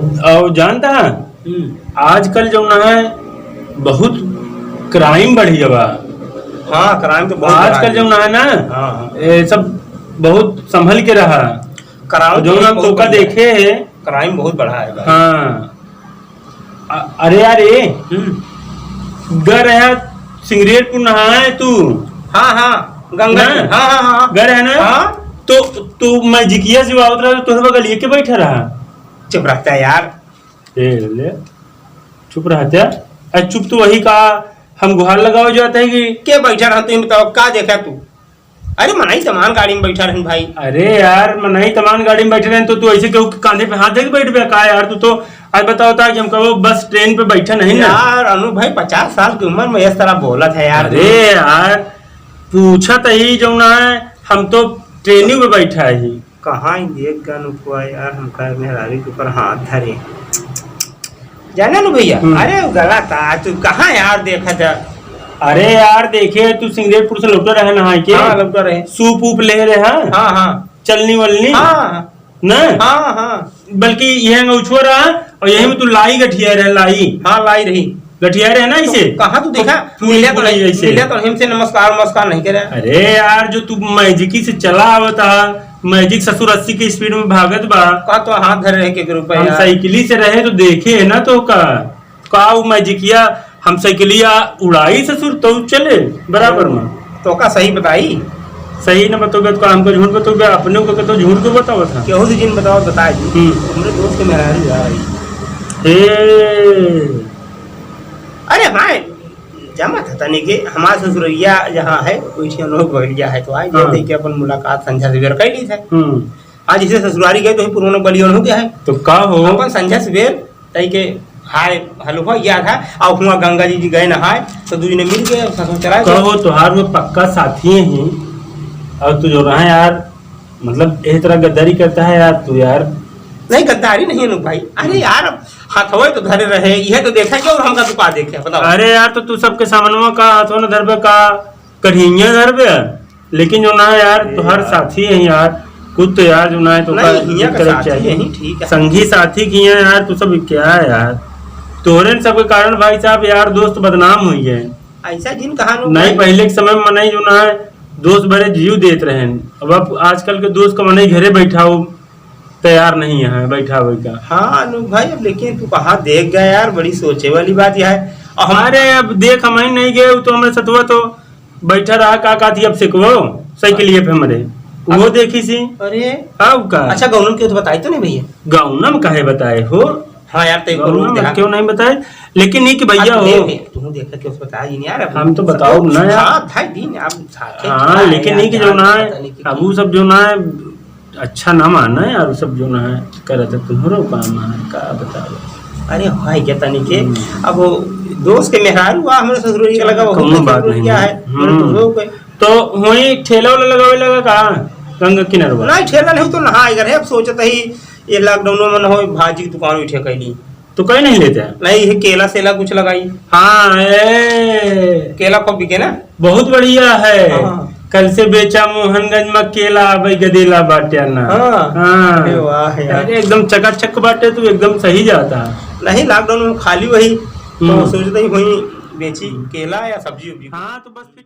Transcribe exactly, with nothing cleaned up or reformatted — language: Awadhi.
और जानता है, हम्म। आजकल जौन है, बहुत crime बढ़ी बा। हाँ, crime तो बहुत बढ़ा आजकल है। जौन है ना, हाँ, हाँ। ये सब बहुत संभल के रहा। Crime जौन तो हम बहुत तोका बढ़ा है। देखे है। Crime बहुत बढ़ा है भाई। हाँ। अ-, अरे यार, ए, हम्म। गर है सिंगरेटपुर नहाए तू। हाँ, हाँ, गंगा ना? जी। हाँ, हाँ, हाँ, हाँ। गर है ना? हाँ। तो, तो मैजिकिया से आवत रहा, तो तोहरे बगलिए के बैठा रहा। चुप रहता है यार। ए, ले, चुप रहता है। अरे चुप तो वही का, हम गुहार लगावे जाते हैं कि के बैठा रहा, तू ही बताओ, का देखा तू? अरे मनई तमान गाड़ी में बैठा रहन भाई। अरे यार, मनई तमान गाड़ी में बैठे रहन तो तू ऐसे केहू के कांधे पे हाथ दे के बैठ बे का यार? तू तो आज बताओ था कि हम कबो बस ट्रेन पे बैठा नहीं ना। यार अनु भाई, पचास साल की उम्र में इस तरह बोलत है यार। अरे यार, पूछत ही जौन है, हम तो ट्रेनिंग में बैठा ही। कहाँ ही देख गन हुआ यार, हमका मेहरारू के ऊपर हाथ धरे। जाने नु भैया, हम्म। अरे उ गला था, तू कहाँ यार देखा था? अरे यार, देखे तू सिंगरेटपुर से लौटे रहे नहाए के। हाँ, लौटे रहे। सूप ऊप ले रहे, हाँ? हाँ, हाँ। चलनी वलनी। हाँ, हाँ। ना? हाँ, हाँ। बल्कि यह अंगूछो रहा और यही में तू लाई गठिया रहे, लाई। हाँ, लाई रही। गठिया रहे ना इसे। कहाँ तू देखा? तू मिले तो बोली नहीं, ऐसे। मिले तो हमसे नमस्कार, नमस्कार नहीं करे। अरे यार, जो तू मैजिकी से चला आवता, मैजिक ससुर अस्सी की स्पीड में भागत बा। का तो हाथ धरे रहे के ग्रुप है हम यार। साइकिली से रहे तो देखे है ना तो का, का उ मैजिकिया हम साइकिलिया उड़ाई ससुर तो चले बराबर में। तो का सही बताई? सही न बतोगे तो हमको झूठ बतोगे, अपने को तो झूठ को बतावत है। केहू से जिन बताओ, बताए जी। हम्म। हमरे दोस्त के मेहरारू आ रही। हे। अरे हाँ, जमा था तनी के हमार ससुरैया जहाँ है, वही लोग बगलिया है, तो आई हाँ। जाते कि अपन मुलाकात संझा सवेर कर ली था। हम्म। आज जैसे ससुरारी गए तो ही पुराना बलियन हो गया है। तो का हो? अपन संझा सवेर तई के हाय हेलो हो गया था, और हुआ गंगा जी, जी गए नहाए, तो दू जने मिल गए, ससुर चला गए। कहो, तोहार वो पक्का साथी ही, और तू जो रहा यार, मतलब, यही तरह गद्दारी करता है यार तू यार। नहीं, गद्दारी नहीं है अनूप भाई। अरे यार, अब हथवे तो धरे रहे, यह तो देखा क्या और हमका तो का देखे, बताओ। अरे यार, तो तू सबके सामनवा का हथवा न धरबे का, कढ़िया धरबे, लेकिन जो ना यार, ए तोहार यार। साथी है यार, कुछ तो यार जो ना है तो नहीं, का हियाँ का करे साथी चाहिए। यही ठीक है। संगी साथी की है यार, तू सब क्या है यार, तोहरे न सबके कारण भाई साहब यार दोस्त बदनाम हुई है। ऐसा जिन कहानू नहीं, भाई। पहले के समय में मनई जो ना है, दोस्त बड़े जीव देत रहेन। अब, अब आजकल के दोस्त का मनई घरे बैठाओ तैयार नहीं है बैठावे का। हाँ अनूप भाई, अब लेकिन तू कहाँ देख गया यार, बड़ी सोचे वाली बात यह है। और हम अरे अब देख, हम ही नहीं गए, उ तो हमरे सतुआ तो बैठा रहा, का कहती अब सिकवो साइकिलिए पे हमरे, अब वो देखी सी। अरे अब का? अच्छा, गौनम के तो बताई तो नहीं भैया? गौनम काहे बताए हो? हाँ यार, तो एक बार गौनम देख। क्यों नहीं बताए? लेकिन ये कि भैया अब हो। देख, तू देखा कि उसको बताया ही नहीं यार, अब हम तो सब बताओ ना यार। हाँ, भाई दिन, अब साथे हाँ, खिलाए लेकिन यार, ये कि जो जान ना है, पता नहीं कि अब वो सब जो ना है, अच्छा ना माना यार, वो सब जो ना है, करत है, तुम्हारो काम है, का बताओ। अरे भाई, क्या तनी के, हम्म। अब वो दोस्त के मेहरारू हुआ, हमरे ससुर जी के लगा, वो कौनो बात ससुर नहीं क्या है। है, मेरे हम्म। तो लोग है। तो वहीं ठेला वाला लगावे लगा का, गंगा किनारवा? नहीं, ठेला नहीं तो नहा, अगर है, अब सोचत ही, ये lockdown में न हो, भाजी की दुकान उठे कैली। तो कहीं नहीं लेते हैं? नहीं, ये केला सेला कुछ लगाई। हाँ, ए। केला खूब बिके ना? बहुत बढ़िया है। हाँ। कल से बेचा मोहनगंज में केला, भाई गदेला बाटे ना। हाँ। हाँ। अरे वाह यार। अरे एकदम चकाचक बाटे, तू एकदम सही जाता है। नहीं, lockdown में खाली वही, तो हम्म। सोचते ही वही बेची केला या सब्जी उब्जी। हाँ, तो बस फिर